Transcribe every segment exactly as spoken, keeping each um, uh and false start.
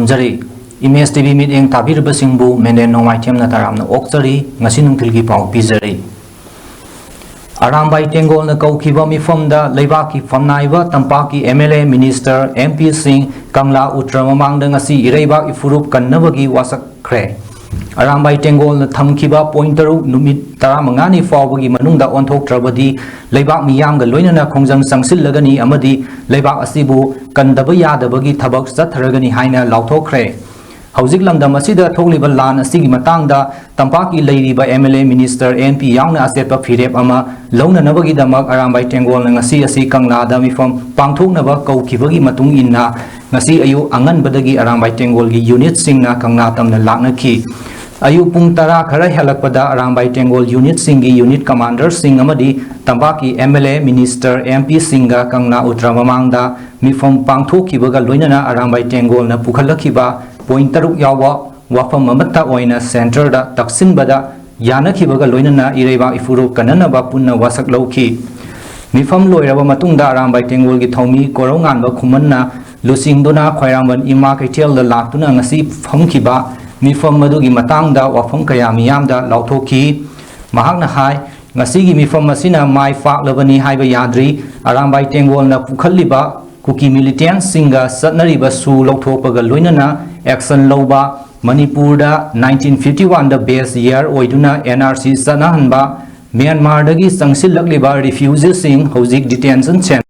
ꯊꯝꯖꯔꯤ꯫ Image T V ꯃꯤꯠꯌꯦꯡ ꯇꯥꯕꯤꯔꯤꯕꯁꯤꯡꯕꯨ ꯃꯦꯅꯦꯟ ꯅꯣꯡꯃꯥꯏꯊꯦꯝꯅ ꯇꯔꯥꯝꯅ ꯑꯣꯛꯆꯔꯤ꯫ ꯉꯁꯤ ꯅꯨꯡꯊꯤꯜꯒꯤ ꯄꯥꯎ ꯄꯤꯖꯔꯤ꯫ ꯑꯔꯥꯝꯕꯥꯏ ꯇꯦꯡꯒꯣꯜꯅ ꯀꯧꯈꯤꯕ ꯃꯤꯐꯝꯗ ꯂꯩꯕꯥꯛꯀꯤ ꯐꯝꯅꯥꯏꯕ ꯇꯝꯄꯥꯛꯀꯤ M L A, minister, M ꯄꯤꯁꯤꯡ ꯀꯪꯂꯥ ꯎꯇ꯭ꯔ ꯃꯃꯥꯡꯗ ꯉꯁꯤ ꯏꯔꯩꯕꯥꯛ ꯏꯐꯨꯔꯨꯞ ꯀꯟꯅꯕꯒꯤ ꯋꯥꯁꯛꯈ꯭ꯔꯦ꯫ ꯑꯔꯥꯝꯕꯥꯏ ꯇꯦꯡꯒꯣꯜꯅ ꯊꯝꯈꯤꯕ ꯄꯣꯏꯟ ꯇꯔꯨꯛ ꯅꯨꯃꯤꯠ ꯇꯔꯥꯃꯉꯥꯅꯤ ꯐꯥꯎꯕꯒꯤ ꯃꯅꯨꯡꯗ ꯑꯣꯟꯊꯣꯛꯇ꯭ꯔꯕꯗꯤ ꯂꯩꯕꯥꯛ ꯃꯤꯌꯥꯝꯒ ꯂꯣꯏꯅꯅ ꯈꯣꯡꯖꯪ ꯆꯪꯁꯤꯜꯂꯒꯅꯤ ꯑꯃꯗꯤ ꯂꯩꯕꯥꯛ ꯑꯁꯤꯕꯨ ꯀꯟꯗꯕ ꯌꯥꯗꯕꯒꯤ ꯊꯕꯛ ꯆꯠꯊꯔꯒꯅꯤ ꯍꯥꯏꯅ ꯂꯥꯎꯊꯣꯛꯈ꯭ꯔꯦ꯫ ꯍꯧꯖꯤꯛ ꯂꯝꯗꯝ ꯑꯁꯤꯗ ꯊꯣꯛꯂꯤꯕ ꯂꯥꯟ ꯑꯁꯤꯒꯤ ꯃꯇꯥꯡꯗ ꯇꯝꯄꯥꯛꯀꯤ ꯂꯩꯔꯤꯕ M L A, minister, M P ꯌꯥꯎꯅ ꯑꯆꯦꯠꯄ ꯐꯤꯔꯦꯞ ꯑꯃ ꯂꯧꯅꯅꯕꯒꯤꯗꯃꯛ ꯑꯔꯥꯝꯕꯥꯏ ꯇꯦꯡꯒꯣꯜꯅ ꯉꯁꯤ ꯑꯁꯤ ꯀꯪꯂꯥꯗ ꯃꯤꯐꯝ ꯄꯥꯡꯊꯣꯛꯅꯕ ꯀꯧꯈꯤꯕꯒꯤ ꯃꯇꯨꯡ ꯏꯟꯅ ꯉꯁꯤ ꯑꯌꯨꯛ ꯑꯉꯟꯕꯗꯒꯤ ꯑꯔꯥꯝꯕꯥꯏ ꯇꯦꯡꯒꯣꯜꯒꯤ ꯌꯨꯅꯤꯠꯁꯤꯡꯅ ꯀꯪꯂꯥ ꯇꯝꯅ ꯂꯥꯛꯅꯈꯤ꯫ ꯑꯌꯨꯛ ꯄꯨꯡ ꯇꯔꯥ ꯈꯔ ꯍꯦꯜꯂꯛꯄꯗ ꯑꯔꯥꯝꯕꯥꯏ ꯇꯦꯡꯒꯣꯜ ꯌꯨꯅꯤꯠꯁꯤꯡꯒꯤ ꯌꯨꯅꯤꯠ ꯀꯃꯥꯟꯗꯔꯁꯤꯡ ꯑꯃꯗꯤ ꯇꯝꯄꯥꯛꯀꯤ M L A, minister, M ꯄꯤꯁꯤꯡꯒ ꯀꯪꯂꯥ ꯎꯇ꯭ꯔ ꯃꯃꯥꯡꯗ ꯃꯤꯐꯝ ꯄꯥꯡꯊꯣꯛꯈꯤꯕꯒ ꯂꯣꯏꯅꯅ ꯑꯔꯥꯝꯕꯥꯏ ꯇꯦꯡꯒꯣꯜꯅ ꯄꯨꯈꯠꯂꯛꯈꯤꯕ ꯄꯣꯏꯟ ꯇꯔꯨꯛ ꯌꯥꯎꯕ ꯋꯥꯐꯝ ꯑꯃꯠꯇ ꯑꯣꯏꯅ ꯁꯦꯟꯇꯔꯗ ꯇꯛꯁꯤꯟꯕꯗ ꯌꯥꯅꯈꯤꯕꯒ ꯂꯣꯏꯅꯅ ꯏꯔꯩꯕꯥꯛ ꯏꯐꯨꯔꯨꯞ ꯀꯟꯅꯅꯕ ꯄꯨꯟꯅ ꯋꯥꯁꯛ ꯂꯧꯈꯤ꯫ ꯃꯤꯐꯝ ꯂꯣꯏꯔꯕ ꯃꯇꯨꯡꯗ ꯑꯔꯥꯝꯕꯥꯏ ꯇꯦꯡꯒꯣꯜꯒꯤ ꯊꯧꯃꯤ ꯀꯣꯔꯧꯉꯥꯟꯕ ꯈꯨꯃꯟꯅ ꯂꯨꯆꯤꯡꯗꯨꯅ ꯈ꯭ꯋꯥꯏꯔꯥꯡꯕꯟ ꯏꯃꯥ ꯀꯩꯊꯦꯜꯗ ꯂꯥꯛꯇꯨꯅ ꯉꯁꯤ ꯐꯝꯈꯤꯕ ꯃꯤꯐꯝ ꯑꯗꯨꯒꯤ ꯃꯇꯥꯡꯗ ꯋꯥꯐꯝ ꯀꯌꯥ ꯃꯤꯌꯥꯝꯗ ꯂꯥꯎꯊꯣꯛꯈꯤ꯫ ꯃꯍꯥꯛꯅ ꯍꯥꯏ, ꯉꯁꯤꯒꯤ ꯃꯤꯐꯝ ꯑꯁꯤꯅ ꯃꯥꯏ ꯄꯥꯛꯂꯕꯅꯤ ꯍꯥꯏꯕ ꯌꯥꯗ꯭ꯔꯤ꯫ ꯑꯔꯥꯝꯕꯥꯏ ꯇꯦꯡꯒꯣꯜꯅ ꯄꯨꯈꯠꯂꯤꯕ ꯀꯨꯀꯤ ꯃꯤꯂꯤꯇꯦꯟꯁꯤꯡꯒ ꯆꯠꯅꯔꯤꯕ ꯁꯨ ꯂꯧꯊꯣꯛꯄꯒ ꯂꯣꯏꯅꯅ ꯑꯦꯛꯁꯟ ꯂꯧꯕ, ꯃꯅꯤꯄꯨꯔꯗ ꯅꯥꯏꯟꯇꯤꯟ ꯐꯤꯐꯇꯤ ꯋꯥꯟꯗ ꯕꯦꯁ ꯌꯔ ꯑꯣꯏꯗꯨꯅ ꯑꯦꯟ ꯑꯥꯔ ꯁꯤ ꯆꯠꯅꯍꯟꯕ, ꯃ꯭ꯌꯥꯟꯃꯥꯔꯗꯒꯤ ꯆꯪꯁꯤꯜꯂꯛꯂꯤꯕ ꯔꯤꯐ꯭ꯌꯨꯖꯤꯁꯤꯡ ꯍꯧꯖꯤꯛ ꯗꯤꯇꯦꯟꯁꯟ ꯁꯦꯟ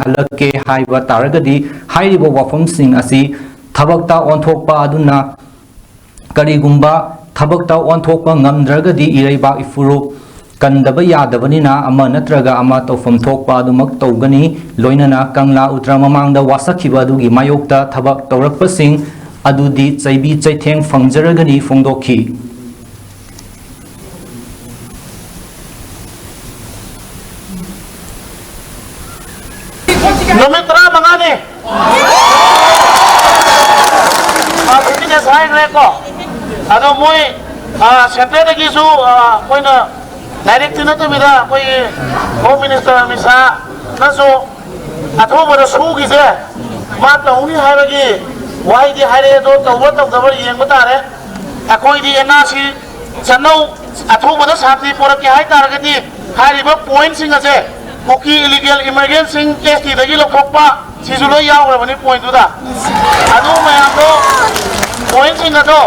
ꯍꯜꯂꯛꯀꯦ ꯍꯥꯏꯕ ꯇꯥꯔꯒꯗꯤ ꯍꯥꯏꯔꯤꯕ ꯋꯥꯐꯝꯁꯤꯡ ꯑꯁꯤ ꯊꯕꯛꯇ ꯑꯣꯟꯊꯣꯛꯄ ꯑꯗꯨꯅ, ꯀꯔꯤꯒꯨꯝꯕ ꯊꯕꯛꯇ ꯑꯣꯟꯊꯣꯛꯄ ꯉꯝꯗ꯭ꯔꯒꯗꯤ ꯏꯔꯩꯕꯥꯛ ꯏꯐꯨꯔꯨꯞ ꯀꯟꯗꯕ ꯌꯥꯗꯕꯅꯤꯅ ꯑꯃ ꯅꯠꯇ꯭ꯔꯒ ꯑꯃ ꯇꯧꯐꯝ ꯊꯣꯛꯄ ꯑꯗꯨꯃꯛ ꯇꯧꯒꯅꯤ꯫ ꯂꯣꯏꯅꯅ ꯀꯪꯂꯥ ꯎꯇ꯭ꯔ ꯃꯃꯥꯡꯗ ꯋꯥꯁꯛꯈꯤꯕ ꯑꯗꯨꯒꯤ ꯃꯥꯌꯣꯛꯇ ꯊꯕꯛ ꯇꯧꯔꯛꯄꯁꯤꯡ ꯑꯗꯨꯗꯤ ꯆꯩꯕꯤ ꯆꯩꯊꯦꯡ ꯐꯪꯖꯔꯒꯅꯤ ꯐꯣꯡꯗꯣꯛꯈꯤ꯫ ꯅꯨꯃꯤꯠ ꯇꯔꯥꯃꯉꯥꯅꯤ꯫ ꯑ, ꯐꯤꯐꯇꯤꯟ ꯗꯦꯖ ꯍꯥꯏꯈ꯭ꯔꯦꯀꯣ꯫ ꯑꯗꯣ ꯃꯣꯏ, ꯑ, ꯁꯦꯟꯇ꯭ꯔꯦꯜꯗꯒꯤꯁꯨ, ꯑ, ꯑꯩꯈꯣꯏꯅ ꯗꯥꯏꯔꯦꯛꯇꯤ ꯅꯠꯇꯕꯤꯗ ꯑꯩꯈꯣꯏꯒꯤ ꯍꯣꯝ ꯃꯤꯅꯤꯁꯇꯔ ꯑꯃꯤꯠ ꯁꯥꯍꯅꯁꯨ ꯑꯊꯨꯕꯗ ꯁꯨꯒꯤꯁꯦ ꯃꯥ ꯇꯧꯅꯤ ꯍꯥꯏꯕꯒꯤ ꯋꯥꯍꯩꯗꯤ ꯍꯥꯏꯔꯛꯑꯦ꯫ ꯑꯗꯣ ꯇꯧꯕ꯭ꯔꯥ ꯇꯧꯗꯕ꯭ꯔꯥ ꯌꯦꯡꯕ ꯇꯥꯔꯦ꯫ ꯑꯩꯈꯣꯏꯗꯤ ꯑꯦꯟ ꯑꯥꯔ ꯁꯤ ꯆꯠꯅꯧ, ꯑꯊꯨꯕꯗ ꯁꯥꯟꯇꯤ ꯄꯨꯔꯛꯀꯦ ꯍꯥꯏ ꯇꯥꯔꯒꯗꯤ ꯍꯥꯏꯔꯤꯕ ꯄꯣꯏꯟꯠꯁꯤꯡ ꯑꯁꯦ, ꯀꯨꯀꯤ ꯏꯂꯤꯒꯦꯜ ꯏꯃꯤꯒ꯭ꯔꯦꯟꯠꯁꯤꯡ ꯑꯦꯁ ꯇꯤꯗꯒꯤ ꯂꯧꯊꯣꯛꯄ, ꯁꯤꯁꯨ ꯂꯣꯏ ꯌꯥꯎꯈ꯭ꯔꯕꯅꯤ ꯄꯣꯏꯟꯠꯇꯨꯗ꯫ ꯑꯗꯨ ꯃꯌꯥꯝꯗꯣ, ꯄꯣꯏꯟꯠꯁꯤꯡ ꯑꯗꯣ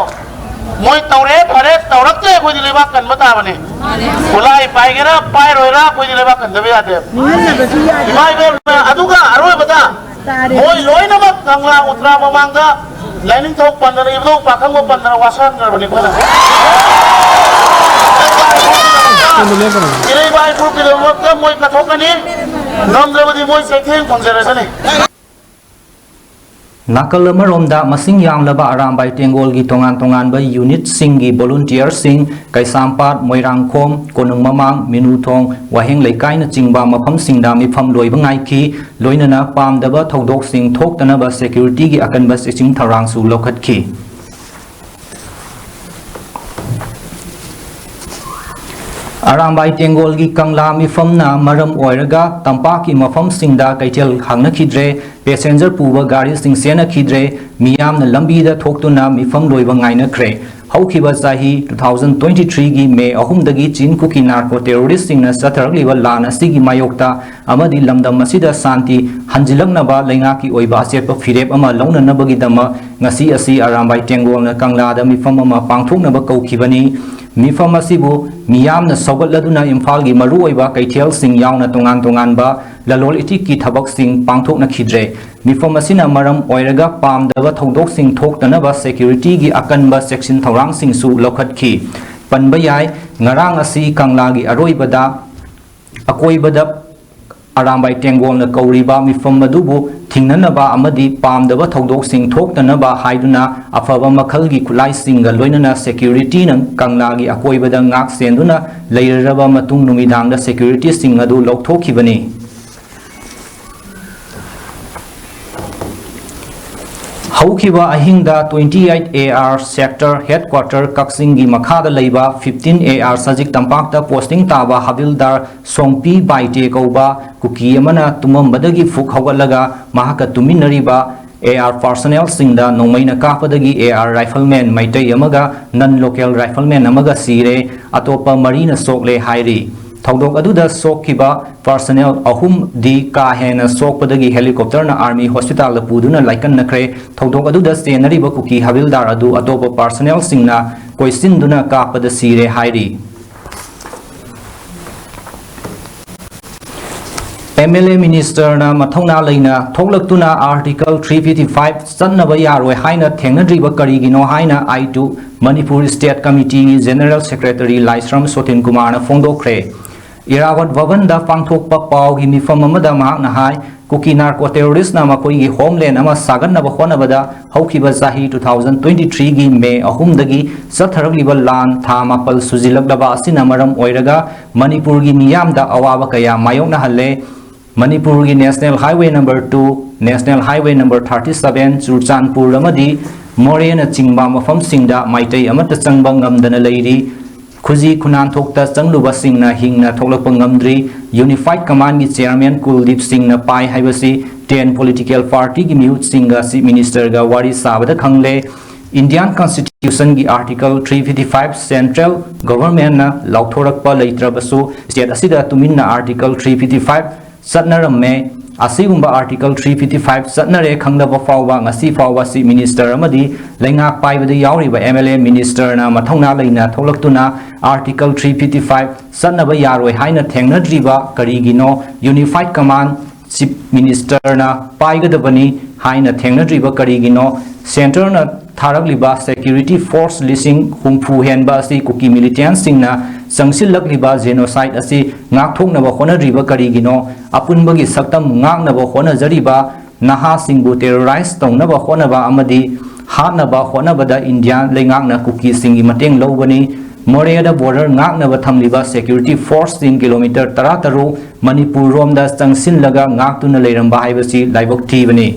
ꯃꯣꯏ ꯇꯧꯔꯦ, ꯐꯔꯦ, ꯇꯧꯔꯛꯇ꯭ꯔꯦ, ꯑꯩꯈꯣꯏꯗꯤ ꯂꯩꯕꯥꯛ ꯀꯟꯕ ꯇꯥꯕꯅꯤ꯫ ꯈꯨꯠꯂꯥꯏ ꯄꯥꯏꯒꯦꯔꯥ ꯄꯥꯏꯔꯣꯏꯔꯥ, ꯑꯩꯈꯣꯏꯗꯤ ꯂꯩꯕꯥꯛ ꯀꯟꯗꯕ ꯌꯥꯗꯦ꯫ ꯏꯃꯥ ꯏꯕꯦꯝꯃ, ꯑꯗꯨꯒ ꯑꯔꯣꯏꯕꯗ ꯃꯣꯏ ꯂꯣꯏꯅꯃꯛ ꯀꯪꯂꯥ ꯎꯇ꯭ꯔꯥ ꯃꯃꯥꯡꯗ ꯂꯥꯏꯅꯤꯡꯊꯧ ꯄꯟꯗꯅ, ꯏꯕꯨꯙꯧ ꯄꯥꯈꯪꯕ ꯄꯟꯗꯅ ꯋꯥꯁꯛꯍꯟꯈ꯭ꯔꯕꯅꯤ ꯑꯩꯈꯣꯏꯅ꯫ ꯏꯔꯩꯕꯥꯏ ꯐꯨꯔꯨꯞꯀꯤꯗꯃꯛꯇ ꯃꯣꯏ ꯀꯠꯊꯣꯛꯀꯅꯤ, ꯉꯝꯗ꯭ꯔꯕꯗꯤ ꯃꯣꯏ ꯆꯩꯊꯦꯡ ꯐꯪꯖꯔꯁꯅꯤ꯫ ꯅꯥꯀꯜ ꯑꯃꯔꯣꯝꯗ, ꯃꯁꯤꯡ ꯌꯥꯝꯂꯕ ꯑꯔꯥꯝꯕꯥꯏ ꯇꯦꯡꯒꯣꯜꯒꯤ ꯇꯣꯉꯥꯟ ꯇꯣꯉꯥꯟꯕ ꯌꯨꯅꯤꯠꯁꯤꯡꯒꯤ ꯚꯣꯂꯨꯟꯇꯤꯌꯔꯁꯤꯡ ꯀꯩꯁꯥꯝꯄꯥꯠ, ꯃꯣꯏꯔꯥꯡꯈꯣꯝ, ꯀꯣꯅꯨꯡ ꯃꯃꯥꯡ, ꯃꯤꯅꯨꯊꯣꯡ, ꯋꯥꯍꯦꯡ ꯂꯩꯀꯥꯏꯅꯆꯤꯡꯕ ꯃꯐꯝꯁꯤꯡꯗ ꯃꯤꯐꯝ ꯂꯣꯏꯕ ꯉꯥꯏꯈꯤ꯫ ꯂꯣꯏꯅꯅ ꯄꯥꯝꯗꯕ ꯊꯧꯗꯣꯛꯁꯤꯡ ꯊꯣꯛꯇꯅꯕ ꯁꯦꯀ꯭ꯌꯨꯔꯤꯇꯤꯒꯤ ꯑꯀꯟꯕ ꯆꯦꯛꯁꯤꯟ ꯊꯧꯔꯥꯡꯁꯨ ꯂꯧꯈꯠꯈꯤ꯫ ꯑꯔꯥꯝꯕꯥꯏ ꯇꯦꯡꯒꯣꯜꯒꯤ ꯀꯪꯂꯥ ꯃꯤꯐꯝꯅ ꯃꯔꯝ ꯑꯣꯏꯔꯒ ꯇꯝꯄꯥꯛꯀꯤ ꯃꯐꯝꯁꯤꯡꯗ ꯀꯩꯊꯦꯜ ꯍꯥꯡꯅꯈꯤꯗ꯭ꯔꯦ, ꯄꯦꯁꯦꯟꯖꯔ ꯄꯨꯕ ꯒꯥꯔꯤꯁꯤꯡ ꯆꯦꯟꯅꯈꯤꯗ꯭ꯔꯦ, ꯃꯤꯌꯥꯝꯅ ꯂꯝꯕꯤꯗ ꯊꯣꯛꯇꯨꯅ ꯃꯤꯐꯝ ꯂꯣꯏꯕ ꯉꯥꯏꯅꯈ꯭ꯔꯦ꯫ ꯍꯧꯈꯤꯕ ꯆꯍꯤ two thousand twenty three ꯒꯤ ꯃꯦ ꯑꯍꯨꯝꯗꯒꯤ ꯆꯤꯟ ꯀꯨꯀꯤ ꯅꯥꯔꯀꯣ ꯇꯦꯔꯣꯔꯤꯁꯁꯤꯡꯅ ꯆꯠꯊꯔꯛꯂꯤꯕ ꯂꯥꯟ ꯑꯁꯤꯒꯤ ꯃꯥꯌꯣꯛꯇ ꯑꯃꯗꯤ ꯂꯝꯗꯝ ꯑꯁꯤꯗ ꯁꯥꯟꯇꯤ ꯍꯟꯖꯤꯜꯂꯛꯅꯕ ꯂꯩꯉꯥꯛꯀꯤ ꯑꯣꯏꯕ ꯑꯆꯦꯠꯄ ꯐꯤꯔꯦꯞ ꯑꯃ ꯂꯧꯅꯅꯕꯒꯤꯗꯃꯛ ꯉꯁꯤ ꯑꯁꯤ ꯑꯔꯥꯝꯕꯥꯏ ꯇꯦꯡꯒꯣꯜꯅ ꯀꯪꯂꯥꯗ ꯃꯤꯐꯝ ꯑꯃ ꯄꯥꯡꯊꯣꯛꯅꯕ ꯀꯧꯈꯤꯕꯅꯤ꯫ ꯃꯤꯐꯝ ꯑꯁꯤꯕꯨ ꯃꯤꯌꯥꯝꯅ ꯁꯧꯒꯠꯂꯗꯨꯅ ꯏꯝꯐꯥꯜꯒꯤ ꯃꯔꯨꯑꯣꯏꯕ ꯀꯩꯊꯦꯜꯁꯤꯡ ꯌꯥꯎꯅ ꯇꯣꯉꯥꯟ ꯇꯣꯉꯥꯟꯕ ꯂꯂꯣꯜ ꯏꯇꯤꯛꯀꯤ ꯊꯕꯛꯁꯤꯡ ꯄꯥꯡꯊꯣꯛꯅꯈꯤꯗ꯭ꯔꯦ꯫ ꯃꯤꯐꯝ ꯑꯁꯤꯅ ꯃꯔꯝ ꯑꯣꯏꯔꯒ ꯄꯥꯝꯗꯕ ꯊꯧꯗꯣꯛꯁꯤꯡ ꯊꯣꯛꯇꯅꯕ ꯁꯦꯀ꯭ꯌꯨꯔꯤꯇꯤꯒꯤ ꯑꯀꯟꯕ ꯆꯦꯛꯁꯤꯟ ꯊꯧꯔꯥꯡꯁꯤꯡꯁꯨ ꯂꯧꯈꯠꯈꯤ꯫ ꯄꯟꯕ ꯌꯥꯏ꯫ ꯉꯔꯥꯡ ꯑꯁꯤ ꯀꯪꯂꯥꯒꯤ ꯑꯔꯣꯏꯕꯗ ꯑꯀꯣꯏꯕꯗ ꯑꯔꯥꯝꯕꯥꯏ ꯇꯦꯡꯒꯣꯜꯅ ꯀꯧꯔꯤꯕ ꯃꯤꯐꯝ ꯑꯗꯨꯕꯨ ꯊꯤꯡꯅꯅꯕ ꯑꯃꯗꯤ ꯄꯥꯝꯗꯕ ꯊꯧꯗꯣꯛꯁꯤꯡ ꯊꯣꯛꯇꯅꯕ ꯍꯥꯏꯗꯨꯅ ꯑꯐꯕ ꯃꯈꯜꯒꯤ ꯈꯨꯠꯂꯥꯏꯁꯤꯡꯒ ꯂꯣꯏꯅꯅ ꯁꯦꯀ꯭ꯌꯨꯔꯤꯇꯤꯅ ꯀꯪꯂꯥꯒꯤ ꯑꯀꯣꯏꯕꯗ ꯉꯥꯛ ꯁꯦꯟꯗꯨꯅ ꯂꯩꯔꯔꯕ ꯃꯇꯨꯡ ꯅꯨꯃꯤꯗꯥꯡꯗ ꯁꯦꯀ꯭ꯌꯨꯔꯤꯇꯤꯁꯤꯡ ꯑꯗꯨ ꯂꯧꯊꯣꯛꯈꯤꯕꯅꯤ꯫ ꯍꯧꯈꯤꯕ ꯑꯍꯤꯡꯗ twenty eight A R sector headquarter ꯀꯛꯆꯤꯡꯒꯤ ꯃꯈꯥꯗ ꯂꯩꯕ fifteen A R ꯁꯖꯤꯛ ꯇꯝꯄꯥꯛꯇ posting ꯇꯥꯕ ꯍꯕꯤꯜꯗꯥꯔ ꯁꯣꯡꯄꯤ ꯕꯥꯏꯇꯦ ꯀꯧꯕ ꯀꯨꯀꯤ ꯑꯃꯅ ꯇꯨꯝꯃꯝꯕꯗꯒꯤ ꯐꯨꯛ ꯍꯧꯒꯠꯂꯒ ꯃꯍꯥꯛꯀ ꯇꯨꯃꯤꯟꯅꯔꯤꯕ A R personnelꯁꯤꯡꯗ ꯅꯣꯡꯃꯩꯅ ꯀꯥꯞꯄꯗꯒꯤ A R rifleman Meitei ꯑꯃꯒ non local rifleman ꯑꯃꯒ ꯁꯤꯔꯦ, ꯑꯇꯣꯞꯄ ꯃꯔꯤꯅ ꯁꯣꯛꯂꯦ ꯍꯥꯏꯔꯤ꯫ ꯊꯧꯗꯣꯛ ꯑꯗꯨꯗ ꯁꯣꯛꯈꯤꯕ personnel ꯑꯍꯨꯝꯗꯤ ꯀꯥ ꯍꯦꯟꯅ ꯁꯣꯛꯄꯗꯒꯤ helicopterꯅ army hospitalꯗ ꯄꯨꯗꯨꯅ ꯂꯥꯏꯀꯠꯅꯈ꯭ꯔꯦ꯫ ꯊꯧꯗꯣꯛ ꯑꯗꯨꯗ ꯆꯦꯟꯅꯔꯤꯕ ꯀꯨꯀꯤ ꯍꯕꯤꯜꯗꯥꯔ ꯑꯗꯨ ꯑꯇꯣꯞꯄ personnelꯁꯤꯡꯅ ꯀꯣꯏꯁꯤꯟꯗꯨꯅ ꯀꯥꯞꯄꯗ ꯁꯤꯔꯦ ꯍꯥꯏꯔꯤ꯫ MLA ministerꯅ ꯃꯊꯧꯅꯥ ꯂꯩꯅ ꯊꯣꯛꯂꯛꯇꯨꯅ Article three fifty five ꯆꯠꯅꯕ ꯌꯥꯔꯣꯏ ꯍꯥꯏꯅ ꯊꯦꯡꯅꯗ꯭ꯔꯤꯕ ꯀꯔꯤꯒꯤꯅꯣ ꯍꯥꯏꯅ I two Manipur State Committeeꯒꯤ General Secretary ꯂꯥꯏꯁ꯭ꯔꯝ ꯁꯣꯇꯤꯟ ꯀꯨꯃꯥꯔꯅ ꯐꯣꯡꯗꯣꯛꯈ꯭ꯔꯦ꯫ ꯏꯔꯥꯋꯠ ꯚꯕꯟꯗ ꯄꯥꯡꯊꯣꯛꯄ ꯄꯥꯎꯒꯤ ꯃꯤꯐꯝ ꯑꯃꯗ ꯃꯍꯥꯛꯅ ꯍꯥꯏ, ꯀꯨꯀꯤ narco terroristꯅ ꯃꯈꯣꯏꯒꯤ homeland ꯑꯃ ꯁꯥꯒꯠꯅꯕ ꯍꯣꯠꯅꯕꯗ ꯍꯧꯈꯤꯕ ꯆꯍꯤ two thousand twenty threeꯒꯤ May ꯑꯍꯨꯝꯗꯒꯤ ꯆꯠꯊꯔꯛꯂꯤꯕ ꯂꯥꯟ ꯊꯥ ꯃꯥꯄꯜ ꯁꯨꯖꯤꯜꯂꯛꯂꯕ ꯑꯁꯤꯅ ꯃꯔꯝ ꯑꯣꯏꯔꯒ ꯃꯅꯤꯄꯨꯔꯒꯤ ꯃꯤꯌꯥꯝꯗ ꯑꯋꯥꯕ ꯀꯌꯥ ꯃꯥꯌꯣꯛꯅꯍꯜꯂꯦ꯫ ꯃꯅꯤꯄꯨꯔꯒꯤ National Highway number two, National Highway number thirty seven, Churachandpur ꯑꯃꯗꯤ ꯃꯣꯔꯦꯅꯆꯤꯡꯕ ꯃꯐꯝꯁꯤꯡꯗ ꯃꯥꯏꯇꯩ ꯑꯃꯠꯇ ꯆꯪꯕ ꯉꯝꯗꯅ ꯂꯩꯔꯤ꯫ ꯈꯨꯖꯤ ꯈꯨꯅꯥꯟꯊꯣꯛꯇ ꯆꯪꯂꯨꯕꯁꯤꯡꯅ ꯍꯤꯡꯅ ꯊꯣꯛꯂꯛꯄ ꯉꯝꯗ꯭ꯔꯤ꯫ Unified Commandꯒꯤ chairman ꯀꯨꯜꯗꯤꯞ ꯁꯤꯡꯅ ꯄꯥꯏ ꯍꯥꯏꯕꯁꯤ ten political partyꯒꯤ ꯃꯤꯍꯨꯠꯁꯤꯡꯒ Chief Ministerꯒ ꯋꯥꯔꯤ ꯁꯥꯕꯗ ꯈꯪꯂꯦ꯫ Indian Constitutionꯒꯤ Article three fifty five central governmentꯅ ꯂꯥꯎꯊꯣꯔꯛꯄ ꯂꯩꯇ꯭ꯔꯕꯁꯨ state ꯑꯁꯤꯗ ꯇꯨꯃꯤꯟꯅ Article three fifty five ꯆꯠꯅꯔꯝꯃꯦ꯫ ꯑꯁꯤꯒꯨꯝꯕ Article three fifty five ꯆꯠꯅꯔꯦ ꯈꯪꯂꯕ ꯐꯥꯎꯕ ꯉꯁꯤ ꯐꯥꯎꯕ Chief Minister ꯑꯃꯗꯤ ꯂꯩꯉꯥꯛ ꯄꯥꯏꯕꯗ ꯌꯥꯎꯔꯤꯕ MLA ministerꯅ ꯃꯊꯧꯅꯥ ꯂꯩꯅ ꯊꯣꯛꯂꯛꯇꯨꯅ Article three fifty five ꯆꯠꯅꯕ ꯌꯥꯔꯣꯏ ꯍꯥꯏꯅ ꯊꯦꯡꯅꯗ꯭ꯔꯤꯕ ꯀꯔꯤꯒꯤꯅꯣ? Unified Command Chief Ministerꯅ ꯄꯥꯏꯒꯗꯕꯅꯤ ꯍꯥꯏꯅ ꯊꯦꯡꯅꯗ꯭ꯔꯤꯕ ꯀꯔꯤꯒꯤꯅꯣ? Centreꯅ ꯊꯥꯔꯛꯂꯤꯕ security force ꯂꯤꯁꯤꯡ ꯍꯨꯝꯐꯨ ꯍꯦꯟꯕ ꯑꯁꯤ ꯀꯨꯀꯤ militantꯁꯤꯡꯅ ꯆꯪꯁꯤꯜꯂꯛꯂꯤꯕ genocide ꯑꯁꯤ ꯉꯥꯛꯊꯣꯛꯅꯕ ꯍꯣꯠꯅꯗ꯭ꯔꯤꯕ ꯀꯔꯤꯒꯤꯅꯣ? ꯑꯄꯨꯟꯕꯒꯤ ꯁꯛꯇꯝ ꯉꯥꯛꯅꯕ ꯍꯣꯠꯅꯖꯔꯤꯕ ꯅꯍꯥꯁꯤꯡꯕꯨ terrorize ꯇꯧꯅꯕ ꯍꯣꯠꯅꯕ ꯑꯃꯗꯤ ꯍꯥꯠꯅꯕ ꯍꯣꯠꯅꯕꯗ ꯏꯟꯗꯤꯌꯥ ꯂꯩꯉꯥꯛꯅ ꯀꯨꯀꯤꯁꯤꯡꯒꯤ ꯃꯇꯦꯡ ꯂꯧꯕꯅꯤ꯫ ꯃꯣꯔꯦꯗ border ꯉꯥꯛꯅꯕ ꯊꯝꯂꯤꯕ security forceꯁꯤꯡ kilometre ꯇꯔꯥꯇꯔꯨꯛ ꯃꯅꯤꯄꯨꯔ ꯔꯣꯝꯗ ꯆꯪꯁꯤꯜꯂꯒ ꯉꯥꯛꯇꯨꯅ ꯂꯩꯔꯝꯕ ꯍꯥꯏꯕꯁꯤ ꯂꯥꯏꯕꯛ ꯊꯤꯕꯅꯤ꯫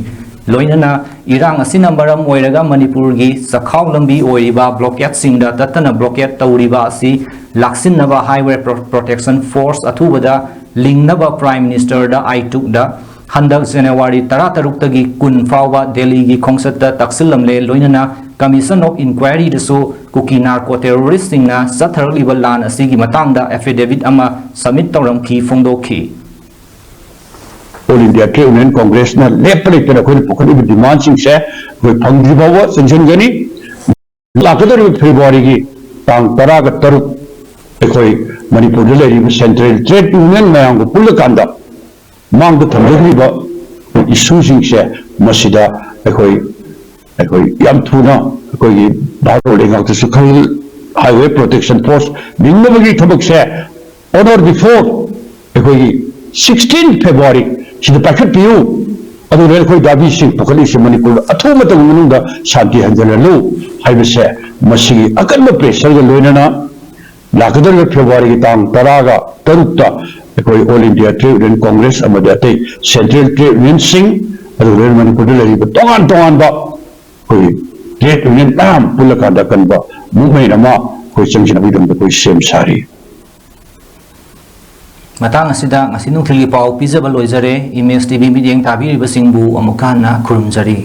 ꯂꯣꯏꯅꯅ ꯏꯔꯥꯡ ꯑꯁꯤꯅ ꯃꯔꯝ ꯑꯣꯏꯔꯒ ꯃꯅꯤꯄꯨꯔꯒꯤ ꯆꯈꯥꯎ ꯂꯝꯕꯤ ꯑꯣꯏꯔꯤꯕ blockadeꯁꯤꯡꯗ ꯇꯠꯇꯅ blockade ꯇꯧꯔꯤꯕ ꯑꯁꯤ ꯂꯥꯛꯁꯤꯟꯅꯕ Highway Pro-, Protection Force ꯑꯊꯨꯕꯗ ꯂꯤꯡꯅꯕ Prime Ministerꯗ ꯑꯥꯏꯇꯨꯛꯗ ꯍꯟꯗꯛ January ꯇꯔꯥꯇꯔꯨꯛꯇꯒꯤ ꯀꯨꯟ ꯐꯥꯎꯕ ꯗꯦꯜꯂꯤꯒꯤ ꯈꯣꯡꯆꯠꯇ ꯇꯛꯁꯤꯜꯂꯝꯂꯦ꯫ ꯂꯣꯏꯅꯅ Commission of Inquiryꯗꯁꯨ ꯀꯨꯀꯤ narco terroristꯁꯤꯡꯅ ꯆꯠꯊꯔꯛꯂꯤꯕ ꯂꯥꯟ ꯑꯁꯤꯒꯤ ꯃꯇꯥꯡꯗ affidavit ꯑꯃ submit ꯇꯧꯔꯝꯈꯤ, ꯐꯣꯡꯗꯣꯛꯈꯤ꯫ All India Trade Union Congressꯅ ꯂꯦꯞꯄ ꯂꯩꯇꯅ ꯑꯩꯈꯣꯏꯅ ꯄꯨꯈꯠꯂꯤꯕ demandꯁꯤꯡꯁꯦ ꯑꯩꯈꯣꯏ ꯐꯪꯗ꯭ꯔꯤ ꯐꯥꯎꯕ ꯆꯪꯁꯤꯟꯒꯅꯤ꯫ ꯂꯥꯛꯀꯗꯧꯔꯤꯕ Februaryꯒꯤ ꯇꯥꯡ ꯇꯔꯥꯒ ꯇꯔꯨꯛ ꯑꯩꯈꯣꯏ ꯃꯅꯤꯄꯨꯔꯗ ꯂꯩꯔꯤꯕ Central Trade Union ꯃꯌꯥꯝꯒ ꯄꯨꯜꯂꯀꯥꯟꯗ ꯃꯥꯡꯗ ꯊꯝꯖꯈ꯭ꯔꯤꯕ issueꯁꯤꯡꯁꯦ ꯃꯁꯤꯗ ꯑꯩꯈꯣꯏ, ꯑꯩꯈꯣꯏ ꯌꯥꯝ ꯊꯨꯅ ꯑꯩꯈꯣꯏꯒꯤ ꯚꯥꯔꯠ ꯂꯩꯉꯥꯛꯇꯁꯨ ꯈꯪꯍꯜ-, Highway Protection Force ꯂꯤꯡꯅꯕꯒꯤ ꯊꯕꯛꯁꯦ on or before ꯑꯩꯈꯣꯏꯒꯤ sixteen February ꯁꯤꯗ ꯄꯥꯏꯈꯠꯄꯤꯌꯨ꯫ ꯑꯗꯨꯅ ꯑꯩꯈꯣꯏ ꯗꯥꯕꯤꯁꯤꯡ ꯄꯨꯈꯠꯂꯤꯁꯦ ꯃꯅꯤꯄꯨꯔꯗ ꯑꯊꯨꯕ ꯃꯇꯝꯒꯤ ꯃꯅꯨꯡꯗ ꯁꯥꯟꯇꯤ ꯍꯟꯖꯤꯜꯍꯜꯂꯨ ꯍꯥꯏꯕꯁꯦ ꯃꯁꯤꯒꯤ ꯑꯀꯟꯕ pressureꯒ ꯂꯣꯏꯅꯅ ꯂꯥꯛꯀꯗꯧꯔꯤꯕ Februaryꯒꯤ ꯇꯥꯡ ꯇꯔꯥꯒ ꯇꯔꯨꯛꯇ ꯑꯩꯈꯣꯏ All India Trade Union Congress ꯑꯃꯗꯤ ꯑꯇꯩ Central Trade Unionꯁꯤꯡ, ꯑꯗꯨꯒ ꯂꯣꯏꯅꯅ ꯃꯅꯤꯄꯨꯔꯗ ꯂꯩꯔꯤꯕ ꯇꯣꯉꯥꯟ ꯇꯣꯉꯥꯟꯕ ꯑꯩꯈꯣꯏ trade union ꯃꯌꯥꯝ ꯄꯨꯜꯂꯀꯥꯟꯗ ꯑꯀꯟꯕ movement ꯑꯃ ꯑꯩꯈꯣꯏ ꯆꯪꯁꯤꯟꯅꯕꯒꯤꯗꯃꯛꯇ ꯑꯩꯈꯣꯏ ꯁꯦꯝ ꯁꯥꯔꯤ꯫ ꯃꯇꯥꯡ ꯑꯁꯤꯗ ꯉꯁꯤ ꯅꯨꯡꯊꯤꯜꯒꯤ ꯄꯥꯎ ꯄꯤꯖꯕ ꯂꯣꯏꯖꯔꯦ꯫ Image TV ꯃꯤꯠꯌꯦꯡ ꯇꯥꯕꯤꯔꯤꯕꯁꯤꯡꯕꯨ ꯑꯃꯨꯛꯀ ꯍꯟꯅ ꯈꯨꯔꯨꯝꯖꯔꯤ꯫